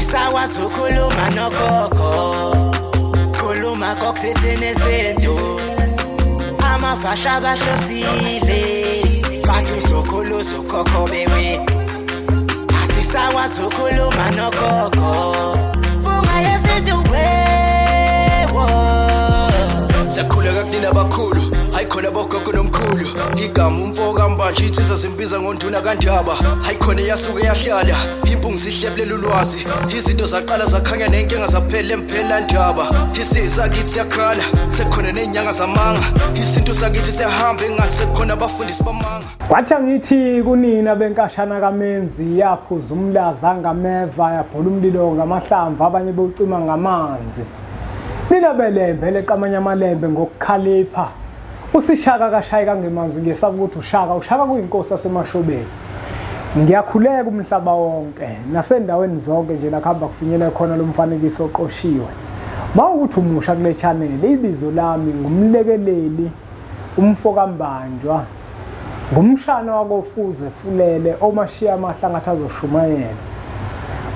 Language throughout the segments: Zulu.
Asisakwazi ukukhuluma nogogo, khuluma kokusithini isintu. Amafasha bahlosile, bathi uzokhulu uzokhokho bewe. Asisakwazi ukukhuluma nogogo, bunga yesintu wewo. Siyakhuleka kunina abakhulu, hayi khona bogogo nomkhulu. Igama umfo kaMbanje, insizwa zimbiza ngonduna kaNdaba. Hayi khona yasuke yahlala impungu, sihlebulela ulwazi. Izinto zaqala zakhanya nenkinga zaphela emphela ndaba. Isizakithi siyakhala, sekukhona ney'nyanga zamanga. Isintu sakithi siyahamba engathi sekukhona abafundisi bamanga. Kwathi angithi kunina benkashana kaMenzi, yaphuza umlaza ngameva, yabhula umlilo ngamahlamvu, abanye bewucima ngamanzi. Nina belembe leqamanye amalembe ngokukhalipha. Usishaka kashayi kangemanzi, ngiyesaba ukuthi ushaka, ushaka kuyinkosi yasemashobeni. Ngiyakhuleka umhlaba wonke nasendaweni zonke nje la kuhamba kufinyele khona lo mfanekiso oqoshiwe. Mawukuthi umusha kule channel, ibizo lami ngumlekeleli umfo kaMbanjwa. Ngumshana wakoFuze Fulele omashiya amahla ngathi azoshumayela.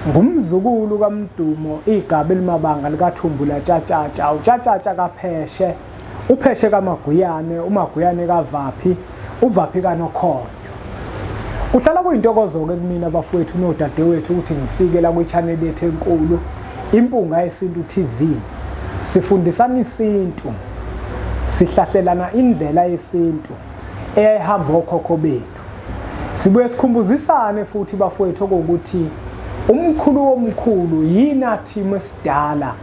Ngumzukulu kaMdumo igaba elimabanga likaThumbu laTshatshatsha, uTshatshatsha kaPheshe, uPheshe kaMaguyane, uMaguyane kaVaphi, uVaphi kaNokhonjwa. Kuhlala kuyintokozo-ke kumina bafowethu nodadewethu ukuthi ngifike la kwi-channel yethu enkulu Impunga Yesintu TV. Sifundisana isintu, sihlahlelana indlela yesintu eyayihamba okhokho bethu. Sibuye sikhumbuzisane futhi bafowethu okokuthi umkhulu womkhulu yini athimo esidala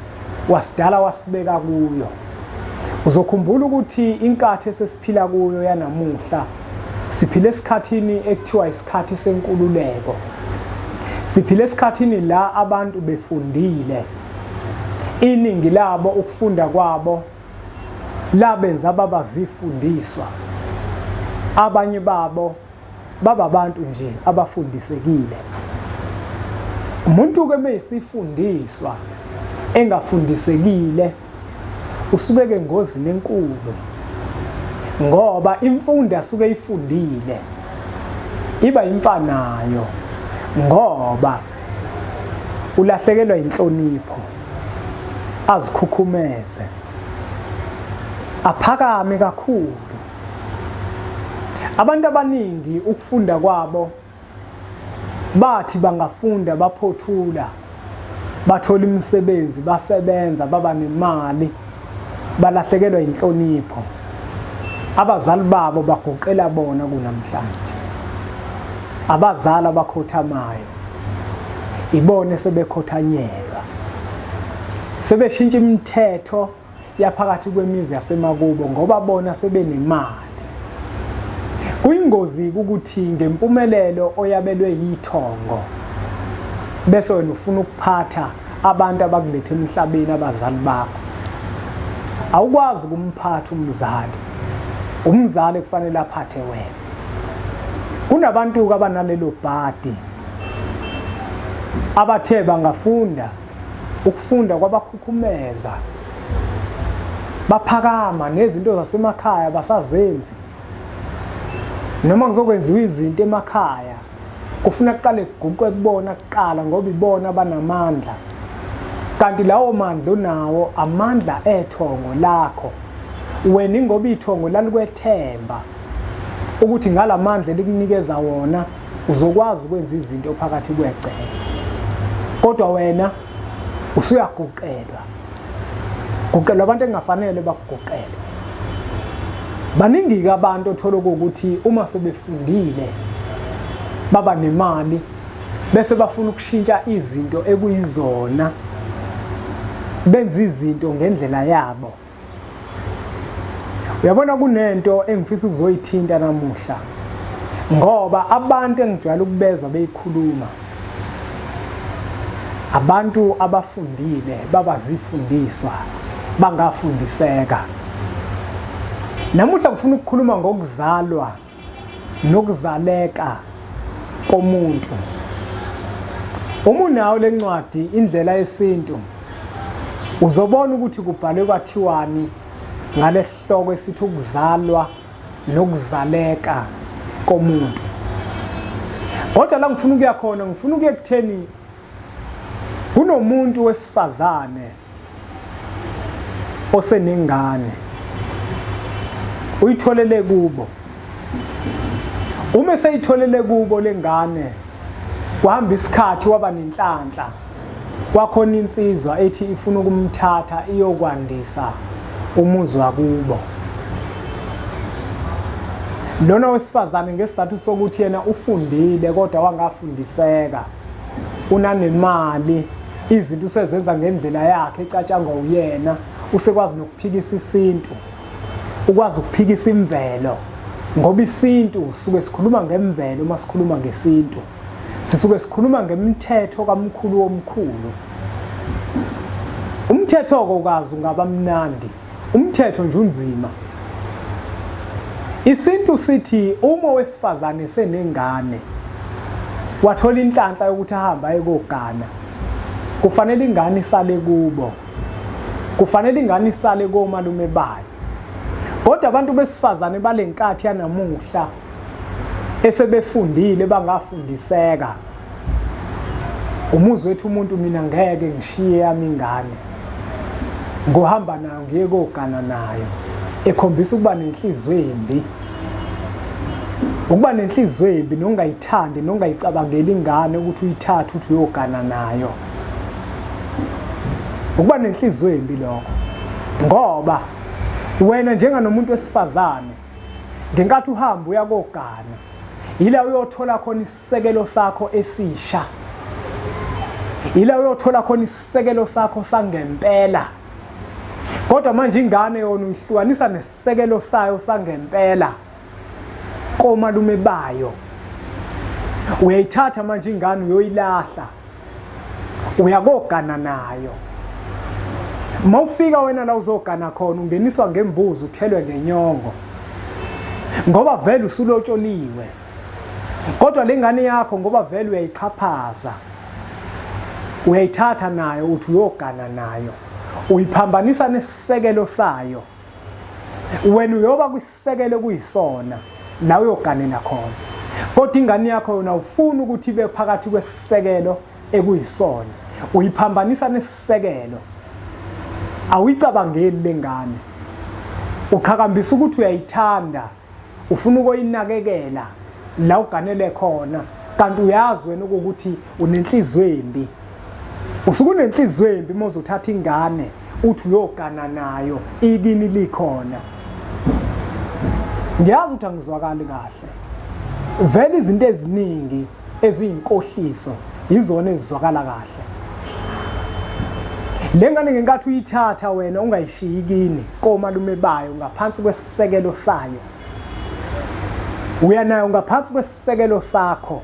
wasidala wasibeka kuyo. Uzokhumbula ukuthi inkathi esesiphila kuyo yanamuhla siphila esikhathini ekuthiwa isikhathi senkululeko. Siphila esikhathini la abantu befundile. Iningi labo ukufunda kwabo labenza baba zifundiswa. Abanye babo bababantu nje abafundisekile. Umuntu ke meyisifundiswa engafundisekile usuke ke ngozini enkulu, ngoba imfundo asuke ifundile iba imfanayo, ngoba ulahlekelwa inhlonipho, azikhukhumeze, aphakame kakhulu. Abantu abaningi ukufunda kwabo bathi bangafunda baphothula, bathola imisebenzi, basebenza, baba nemali, balahlekelwa inhlonipho. Abazali babo baguqela bona kunamhlanje. Abazali abakhothamayo ibone sebekhothanyelwa, sebeshintsha imithetho yaphakathi kwemizi yasemakubo ngoba bona sebenemali. Kuyingozi ukuthi ngempumelelo oyabelwe yithongo bese wena ufuna ukuphatha abantu abakulethe emhlabeni, abazali bakho. Awukwazi ukumphatha umzali, umzali kufanele aphathe wena. Kunabantu abanalelo bhadi abathe bangafunda ukufunda kwabakhukhumeza, baphakama nezinto zasemakhaya basazenzi. Noma kuzokwenziwa izinto emakhaya kufuna kuqale kuguqwe kubona kuqala, ngoba ibona abanamandla. Kanti lawo mandla unawo amandla ethongo lakho wena, ingoba ithongo lalikwethemba ukuthi ngalamandla elikunikeza wona uzokwazi ukwenza izinto phakathi kwegceke, kodwa wena usuyaguqelwa, guqelwa abantu engafanele bakuguqele. Baningi-ke abantu othola ukuthi uma sebefundile baba nemali bese bafuna ukushintsha izinto ekuyizona, benza izinto ngendlela yabo. Uyabona, kunento engifisa ukuzoyithinta namuhla, ngoba abantu engijwayele ukubezwa beyikhuluma, abantu abafundile baba zifundiswa bangafundiseka. Namuhla ngifuna ukukhuluma ngokuzalwa nokuzaleka komuntu. Uma unayo lencwadi Indlela Yesintu, uzobona ukuthi kubhalwe kwathiwani ngalesihloko esithi ukuzalwa nokuzaleka komuntu. Kodwa la ngifuna ukuya khona, ngifuna ukuya ekutheni Kunomuntu wesifazane osenengane uyitholele kubo. Uma eseyitholele kubo lengane kwahamba isikhathi waba nenhlanhla kwakhona insizwa ethi ifuna ukumthatha iyokwandisa umuzi wakubo. Lona wesifazane ngesizathu sokuthi yena ufundile kodwa wangafundiseka unanemali izinto usezenza ngendlela yakhe ecatshangwa uyena usekwazi nokuphikisa isintu ukwazi ukuphikisa imvelo ngoba isintu suke sikhuluma ngemvelo uma sikhuluma ngesintu sisuke sikhuluma ngemithetho kamkhulu womkhulu umthetho-ke ukazi ungaba mnandi umthetho nje unzima isintu sithi uma owesifazane senengane wathola inhlanhla yokuthi ahambe aye kogana kufanele ingane isale kubo kufanele ingane isale komalume bayo kodwa abantu besifazane balenkathi yanamuhla esebefundile bangafundiseka umuzi wethu umuntu mina ngeke ngishiye yami ingane ngohamba nayo ngiye kogana nayo ekhombisa ukuba nenhliziyo embi ukuba nenhliziyo embi nongayithandi nongayicabangeli ingane ukuthi uyithathe uthi uyogana nayo ukuba nenhliziyo embi lokho ngoba wena njenganomuntu wesifazane ngenkathi uhamba uya kogana yila uyothola khona isisekelo sakho esisha yila uyothola khona isisekelo sakho sangempela kodwa manje ingane yona uyihlukanisa nesisekelo sayo sangempela komalume bayo uyayithatha manje ingane uyoyilahla uyakogana nayo mawufika wena la uzogana khona ungeniswa ngembuzi uthelwe ngenyongo ngoba vele usulotsholiwe kodwa lengane yakho ngoba vele uyayixhaphaza uyayithatha nayo uthi uyogana nayo uyiphambanisa nesisekelo sayo wena uyoba kwisisekelo kuyisona la uyoganela khona kodwa ingane yakho yona ufuna ukuthi ibe phakathi kwesisekelo ekuyisona uyiphambanisa nesisekelo awuyicabangeli lengane uqhakambisa ukuthi uyayithanda ufuna ukoyinakekela la uganele khona kanti uyazi wena ukuthi unenhliziyo embi usuke unenhliziyo embi uma uzothatha ingane uthi uyogana nayo ikini likhona ngiyazi ukuthi angizwakali kahle vele izinto eziningi eziyinkohliso yizona ezizwakala kahle le ngane ngenkathi uyithatha wena ungayishiyi kini komalume bayo ngaphansi kwesisekelo sayo uya nayo ngaphansi kwesisekelo sakho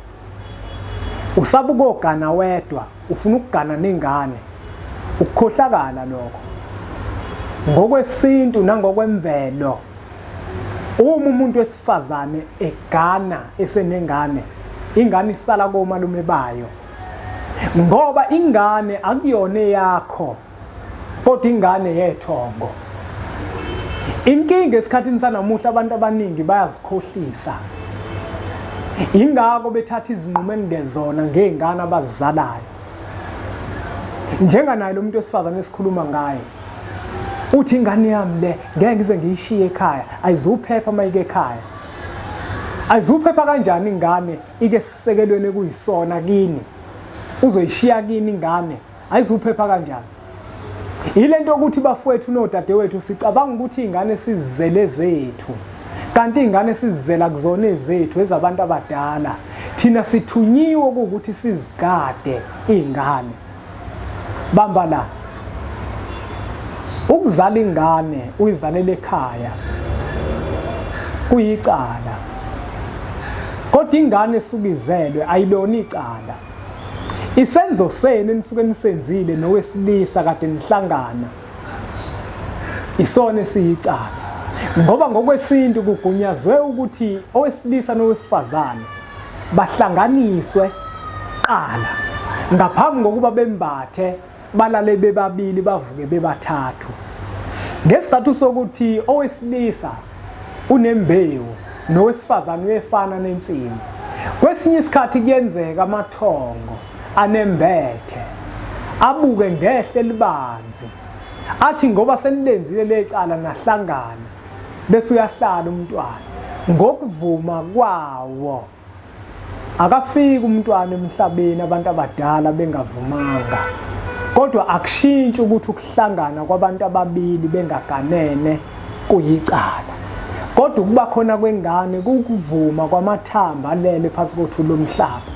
usaba ukogana wedwa ufuna ukugana nengane ukukhohlakala lokho ngokwesintu nangokwemvelo uma umuntu wesifazane egana esenengane ingane isala komalume bayo ngoba ingane akuyona eyakho kodwa ingane yethongo inkinga esikhathini sanamuhla abantu abaningi bayazikhohlisa ingako bethatha izinqumo engezona ngey'ngane abazizalayo njenganaye lo muntu wesifazane esikhuluma ngaye uthi ingane yami le ngeke ngize ngiyishiye ekhaya ayizuphepha uma ike ekhaya ayizuphepha kanjani ingane ike sisekelweni ekuyisona kini uzoyishiya kini ingane ayizuphepha kanjani yile nto ukuthi bafowethu nodadewethu sicabanga ukuthi iy'ngane sizizele zethu kanti iy'ngane sizizela kuzona ezethu ezabantu abadala thina sithunyiwe kuwukuthi sizigade iy'ngane bamba la ukuzala ingane uyizalela ekhaya kuyicala kodwa ingane esukizelwe ayilona icala isenzo senu enisuke nisenzile nowesilisa kade nihlangana isona esiyicala ngoba ngokwesintu kugunyazwe ukuthi owesilisa nowesifazane bahlanganiswe qala ngaphambi kokuba bembathe balale bebabili bavuke bebathathu ngesizathu sokuthi owesilisa unembewu nowesifazane uyefana nensimu kwesinye isikhathi kuyenzeka amathongo anembethe Abuke ngehle libanzi. Athi ngoba senilenzile lecala nahlangana bese uyahlala umntwana ngokuvuma kwawo. Akafiki umntwana emhlabeni abantu abadala bengavumanga. Kodwa akushintshi ukuthi ukuhlangana kwabantu ababili bengaganene kuyicala. Kodwa ukuba khona kwengane kukuvuma kwamathamba alele phansi kothuli lomhlaba.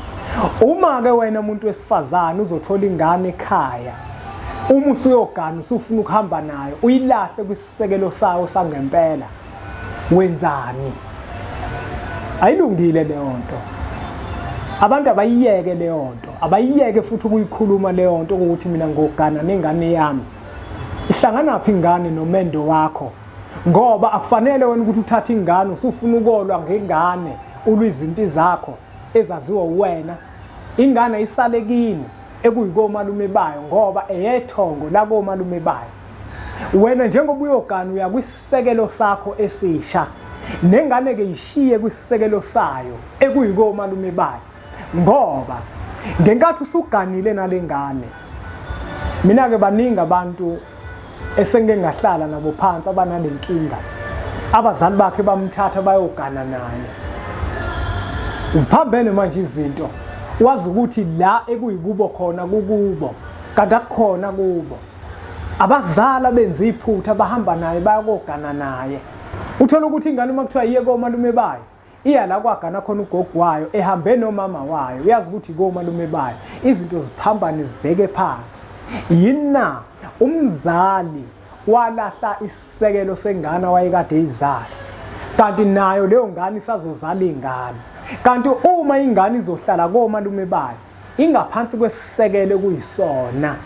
Uma-ke wena muntu wesifazane uzothola ingane ekhaya, uma usuyogana usufuna ukuhamba nayo, uyilahle kwisisekelo sayo sangempela, wenzani? Ayilungile leyo nto. Abantu abayiyeke leyo nto, abayiyeke futhi ukuyikhuluma leyo nto ukuthi mina ngogana nengane yami. Ihlanganaphi ingane nomendo wakho? Ngoba akufanele wena ukuthi uthathe ingane usufuna ukolwa ngengane, ulwa izimpi zakho ezaziwa uwena. Ingane isale kini ekuyikomalume bayo ngoba eyethongo lakomalume bayo. Wena njengoba uyogana uya kwisisekelo sakho esisha, nengane ke ishiye kwisisekelo sayo ekuyikomalume bayo. Ngoba ngenkathi usuganile nalengane, mina ke baningi abantu esengike ngahlala nabo phansi abanalenkinga, abazali bakhe bamthatha bayogana naye. Ziphambene manje izinto, wazi ukuthi la ekuyikubo khona kukubo, kanti akukhona kubo. Abazali abenza iphutha bahamba naye bayakogana naye. Uthola ukuthi ingane uma kuthiwa iye komalume bayo, iya la kwagana khona ugogo wayo ehambe nomama wayo, uyazi ukuthi komalume bayo. Izinto ziphambane zibheke phansi. Yini na? Umzali walahla isisekelo sengane wayekade eyizala, kanti nayo leyo ngane isazozala ingane. Kanti uma ingane izohlala komalume bayo ingaphansi kwesisekelo kuyisona,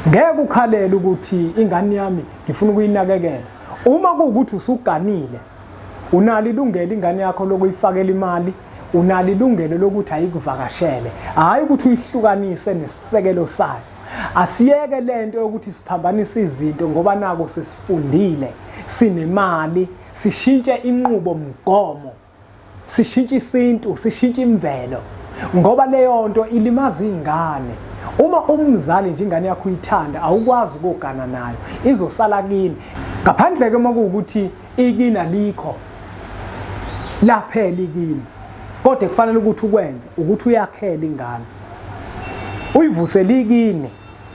ngeke ukhalele ukuthi ingane yami ngifuna ukuyinakekela. Uma kuwukuthi usuganile, unalo ilungelo ingane yakho lokuyifakela imali, unalo ilungelo lokuthi ayikuvakashele, hhayi ukuthi uyihlukanise nesisekelo sayo. Asiyeke lento yokuthi siphambanise izinto ngoba nako sesifundile, sinemali, sishintshe inqubo mgomo, sishintshe isintu, sishintshe imvelo, ngoba leyo nto ilimaza iy'ngane. Uma umzali nje ingane yakho uyithanda, awukwazi ukogana nayo, izosala kini. Ngaphandle-ke uma kuwukuthi ikini alikho, laphela ikini. Kodwa kufanele ukuthi ukwenze ukuthi uyakhele ingane, uyivusele ikini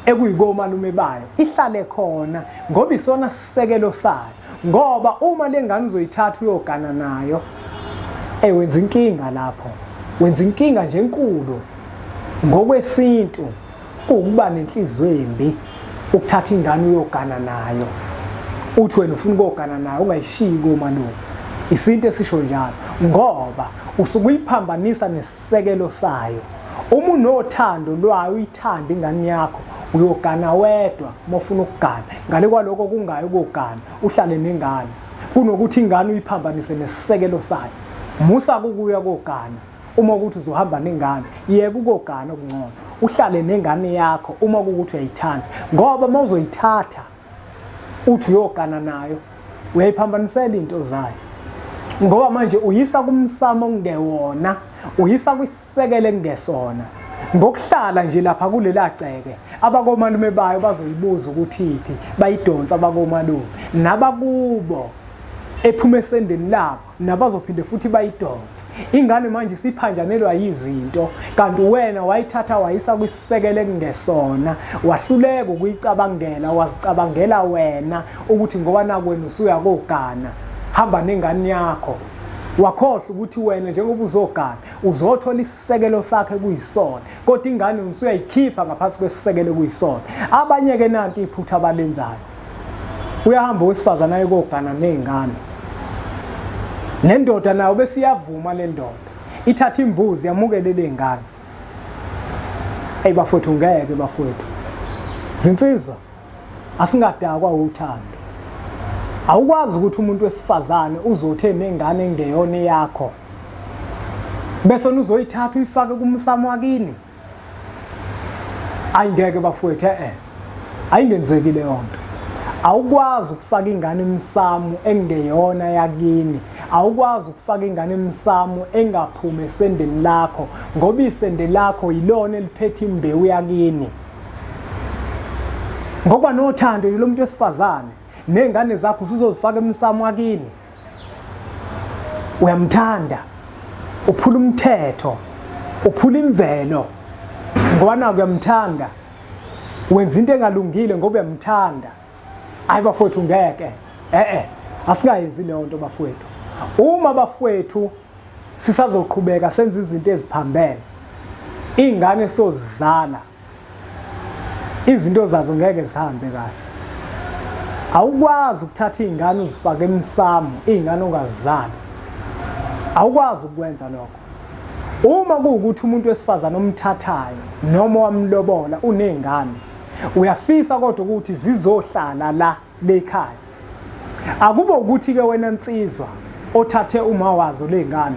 ekuyikomalume bayo, ihlale khona ngoba isona sisekelo sayo. Ngoba uma le ngane uzoyithatha uyogana nayo, wenza inkinga lapho, wenza inkinga nje enkulu. Ngokwesintu kuwukuba nenhliziyo embi ukuthatha ingane uyogana nayo, uthi wena ufuna ukogana nayo ungayishiyi komalume. Isintu esisho njalo, ngoba usuke uyiphambanisa nesisekelo sayo. Uma unothando lwayo, uyithanda ingane yakho, uyogana wedwa uma ufuna ukugana. Ngale kwaloko kungayi ukogana, uhlale nengane, kunokuthi ingane uyiphambanise nesisekelo sayo. Musa kukuya kogana uma ukuthi uzohamba nengane, yeka ukogana okungcono, uhlale nengane yakho uma kuwukuthi uyayithanda. Ngoba uma uzoyithatha uthi uyogana nayo, uyayiphambanisela into zayo, ngoba manje uyisa kumsamo okungewona, uyisa kwisisekelo ekungesona. Ngokuhlala nje lapha kulela gceke, abakomalume bayo bazoyibuza ukuthi iphi, bayidonsa abakomalume nabakubo ephuma esendeni labo, nabazophinde futhi bayidonse. Ingane manje isiphanjanelwa yizinto, kanti wena wayithatha wayisa kwisisekelo ekungesona, wahluleka ukuyicabangela, wazicabangela wena ukuthi ngoba nakwena usuya kogana, hamba nengane yakho. Wakhohlwa ukuthi wena njengoba uzogana uzothola isisekelo sakhe kuyisona, kodwa ingane usuyayikhipha ngaphansi kwesisekelo kuyisona. Abanye-ke nanti iphutha abalenzayo, uyahamba owesifazane aye kogana ney'ngane, nendoda nayo bese iyavuma le ndoda, ithatha imbuzi yamukele le ngane. Eyi bafowethu, ngeke bafowethu, zinsizwa, asingadakwa uthando. Awukwazi ukuthi umuntu wesifazane uzothe nengane engeyona eyakho, bese uzoyithatha uyifake kumsamo wakini. Ayi ngeke bafowethu, ayingenzeki leyo nto. Awukwazi ukufaka ingane emsamo engeyona yakini, awukwazi ukufaka ingane emsamo engaphumi esendeni lakho, ngoba isende lakho yilona eliphethe imbewu yakini. Ngokuba nothando nje lomuntu wesifazane ney'ngane zakho usuzozifaka emsamo wakini. Uyamthanda, uphula umthetho, uphula imvelo ngoba naku uyamthanda, wenza into engalungile ngoba uyamthanda. Hayi bafowethu, ngeke, eh asingayenzi leyo nto bafowethu. Uma bafowethu sisazoqhubeka senze izinto eziphambene, iy'ngane sozizala izinto zazo ngeke zihambe kahle. Awukwazi ukuthatha iy'ngane uzifake emsamo, iy'ngane ongazizali, awukwazi ukukwenza lokho. Uma kuwukuthi umuntu wesifazane omthathayo noma wamlobola uney'ngane, uyafisa kodwa ukuthi zizohlala la lekhaya, akube ukuthi-ke wena nsizwa othathe uma wazo ley'ngane,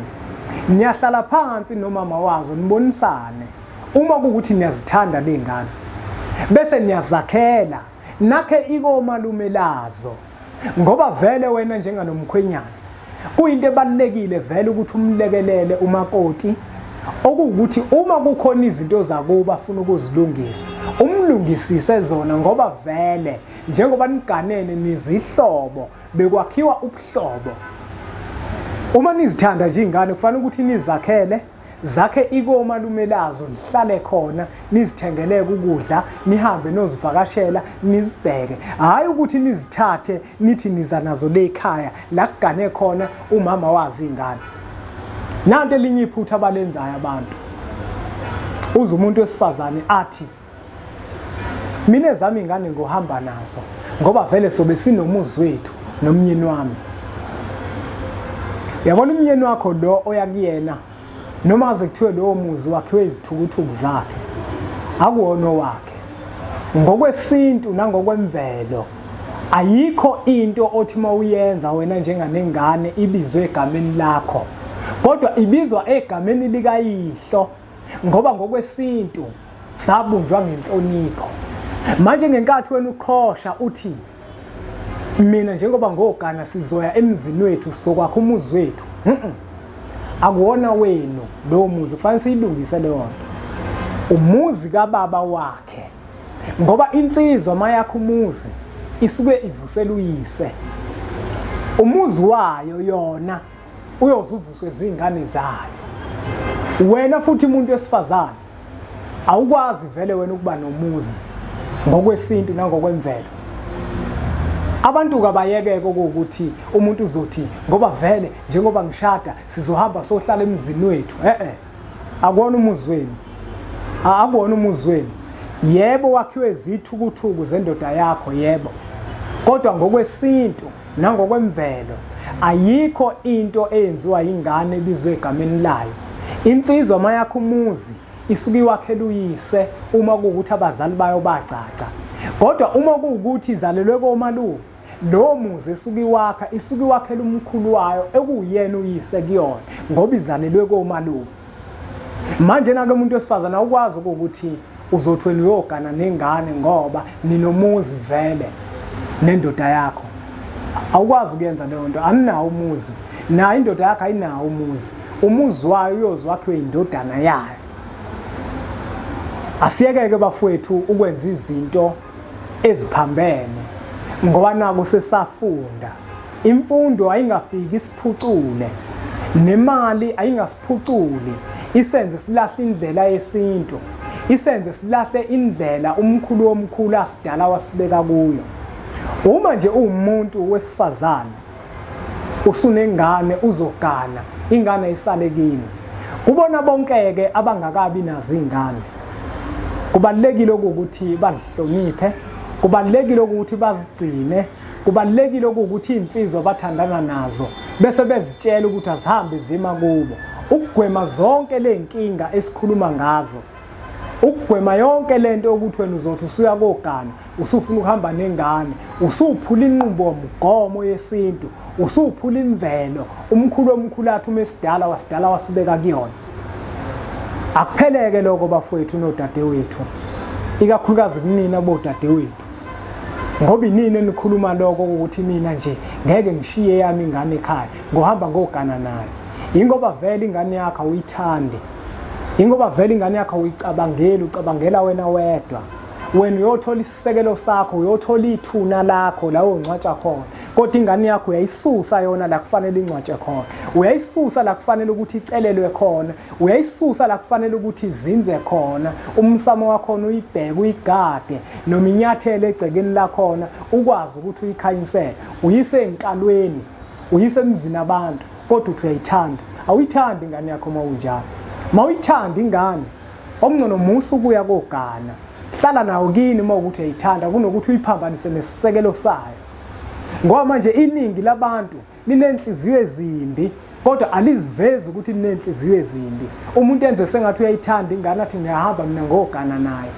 niyahlala phansi nomama wazo nibonisane. Uma kuwukuthi niyazithanda ley'ngane, bese niyazakhela nakhe ikomalume lazo, ngoba vele wena njenganomkhwenyana kuyinto ebalulekile vele ukuthi umlekelele umakoti, okuwukuthi uma kukhona izinto zakubo afuna ukuzilungisa, umlungisise zona, ngoba vele njengoba niganene nizihlobo, bekwakhiwa ubuhlobo. Uma nizithanda nje iy'ngane, kufanele ukuthi nizakhele zakhe ikomalume lazo, lihlale khona, nizithengeleke ukudla, nihambe nozivakashela, nizibheke. Hhayi ukuthi nizithathe nithi niza nazo le ekhaya la kugane khona umama wazi iy'ngane. Nanti elinye iphutha abalenzayo abantu, uze umuntu wesifazane athi mina ezami iy'ngane ngohamba nazo ngoba vele sobe sinomuzi wethu nomnyeni wami. Uyabona umnyeni wakho lo oya kuyena, noma aze kuthiwe lowo muzi wakhiwe izithukuthuku zakhe, akuwona owakhe. Ngokwesintu nangokwemvelo ayikho into othi uma uyenza wena njenganengane ibizwe egameni lakho, kodwa ibizwa egameni likayihlo, ngoba ngokwesintu sabunjwa ngenhlonipho. Manje ngenkathi wena uqhosha uthi mina njengoba ngogana sizoya emzini wethu sokwakha umuzi wethu, akuwona wenu lowo muzi, kufanele siyilungise leyo nto. Umuzi kababa wakhe, ngoba insizwa mayakha umuzi isuke ivusela uyise, umuzi wayo yona uyoze uvuswe zingane zayo. Wena futhi umuntu wesifazane awukwazi vele wena ukuba nomuzi ngokwesintu nangokwemvelo. Abantu kabayekeke ukuthi umuntu uzothi ngoba vele njengoba ngishada sizohamba sohlala emzini wethu. Akuwona umuzi wenu, akuwona umuzi wenu. Yebo wakhiwe zithukuthuku zendoda yakho, yebo, kodwa ngokwesintu nangokwemvelo ayikho into eyenziwa ingane ebizwe egameni layo. Insizwa mayakha umuzi isuke iwakhela uyise uma kuwukuthi abazali bayo bagcagca, kodwa uma kuwukuthi izalelwe komalume, lowo muzi esuke iwakha isuke iwakhela umkhulu wayo ekuwuyena uyise kuyona, ngoba izalelwe komalume. Manje nake umuntu wesifazane awukwazi ukuthi uzothi wena uyogana nengane ngoba ninomuzi vele nendoda yakho. Awukwazi ukuyenza leyo nto, aninawo umuzi, nayo indoda yakho ayinawo umuzi, umuzi wayo uyoze wakhiwe indodana yayo. Asiyekeke bafowethu ukwenza izinto eziphambene, ngoba naku sesafunda. Imfundo ayingafiki isiphucule, nemali ayingasiphuculi, isenze silahle indlela yesintu, isenze silahle indlela umkhulu womkhulu asidala wasibeka kuyo. Uma nje uwumuntu wesifazane usunengane uzogana, ingane isale kini. Kubona bonke-ke abangakabi nazo iy'ngane, kubalulekile ukuthi bazihloniphe, kubalulekile ukuthi bazigcine, kubalulekile ukuthi iy'nsizwa abathandana nazo bese bezitshela ukuthi azihambe zima kubo, ukugwema zonke ley'nkinga esikhuluma ngazo, ukugwema yonke lento yokuthi wena uzothi usuya kogana usufuna ukuhamba nengane, usuphula inqubomgomo yesintu, usuphula imvelo umkhulu omkhulu athi uma esidala wasidala wasibeka kuyona. Akupheleke lokho bafowethu nodadewethu, ikakhulukazi kunina bodadewethu, ngoba inini enikhuluma lokho ukuthi mina nje ngeke ngishiye yami ingane ekhaya ngohamba ngogana nayo. Ingoba vele ingane yakho awuyithandi, ingoba vele ingane yakho awuyicabangeli, ucabangela wena wedwa. Wena uyothola isisekelo sakho, uyothola ithuna lakho la ongcwatsha khona, kodwa ingane yakho uyayisusa yona la kufanele ingcwatshe khona, uyayisusa la kufanele ukuthi icelelwe khona, uyayisusa la kufanele ukuthi izinze khona, umsamo wakhona uyibheke uyigade, noma inyathele egcekeni lakhona ukwazi ukuthi uyikhanyisele, uyise enkalweni, uyise emzini abantu, kodwa uthi uyayithanda. Awuyithandi ingane yakho uma unjalo. Uma uyithanda ingane, okungcono musa ukuya kogana, hlala nayo kini uma ukuthi uyayithanda, kunokuthi uyiphambanise nesisekelo sayo. Ngoba manje iningi labantu linenhliziyo ezimbi, kodwa alizivezi ukuthi linenhliziyo ezimbi. Umuntu enze sengathi uyayithanda ingane, athi ngiyahamba mina ngogana nayo,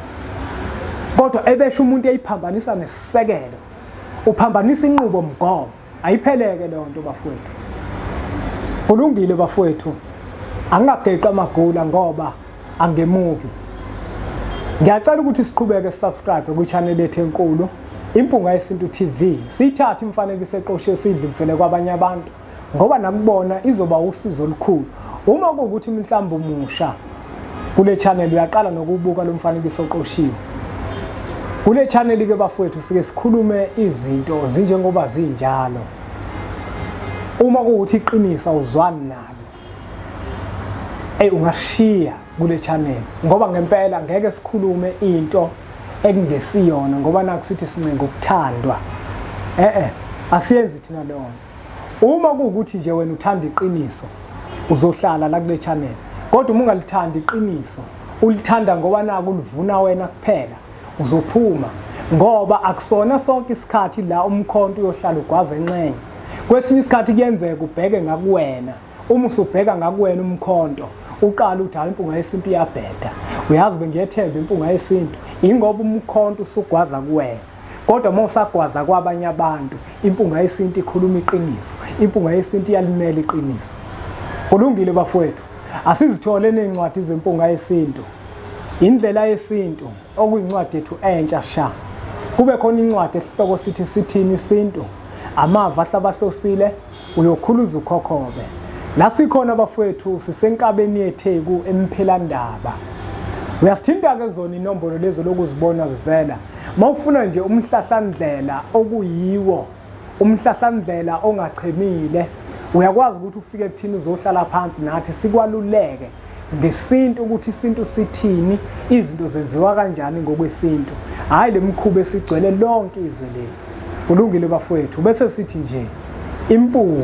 kodwa ebesho umuntu eyiphambanisa nesisekelo, uphambanisa inqubo mgomo. Ayipheleke leyo nto bafowethu. Kulungile bafowethu, angingageqi amagula ngoba angemuki. Ngiyacela ukuthi siqhubeke subscribe kwi-channel yethu enkulu Impunga Yesintu TV. Siyithathe imifanekiso eqoshiwe siyidlulisele kwabanye abantu, ngoba nakubona izoba usizo olukhulu. Uma kuwukuthi mhlawumbe umusha kule channel, uyaqala nokubuka lo mfanekiso oqoshiwe kule channel ke bafowethu, sike sikhulume izinto zinjengoba zinjalo. Uma kuwukuthi iqiniso awuzwani nalo, ey, ungashiya kule channel, ngoba ngempela ngeke sikhulume into ekungesiyona, ngoba naku sithi sincenga ukuthandwa. Asiyenzi thina leyo. Uma kuwukuthi nje wena uthanda iqiniso, uzohlala la kule channel, kodwa uma ungalithandi iqiniso, ulithanda ngoba naku ulivuna wena kuphela, uzophuma, ngoba akusona sonke isikhathi la umkhonto uyohlala ugwaza enxenye. Kwesinye isikhathi kuyenzeka ubheke ngakuwena. Uma usubheka ngakuwena umkhonto, uqala uthi hayi, impunga yesintu iyabheda, uyazi bengiyethemba impunga yesintu, ingoba umkhonto usugwaza kuwena. Kodwa uma usagwaza kwabanye abantu, impunga yesintu ikhuluma iqiniso, impunga yesintu iyalimela iqiniso. Kulungile bafowethu, asizithole nezincwadi zempunga yesintu, Indlela Yesintu, okuyincwadi yethu entsha sha. Kube khona incwadi esihloko sithi Sithini Isintu, amava ahlabahlosile, uyokhuluza ukhokhobe. La sikhona bafowethu, sisenkabeni yeTheku eMphelandaba. Uyasithinta-ke kuzona inombolo lezo lokuzibona zivela. Uma ufuna nje umhlahlandlela okuyiwo, umhlahlandlela ongachemile, uyakwazi ukuthi ufike kuthini uzohlala phansi nathi sikwaluleke ngesintu, ukuthi isintu sithini, izinto zenziwa kanjani ngokwesintu, hhayi le mkhuba esigcwele lonke izwe leli. Kulungile bafowethu, bese sithi nje impunga.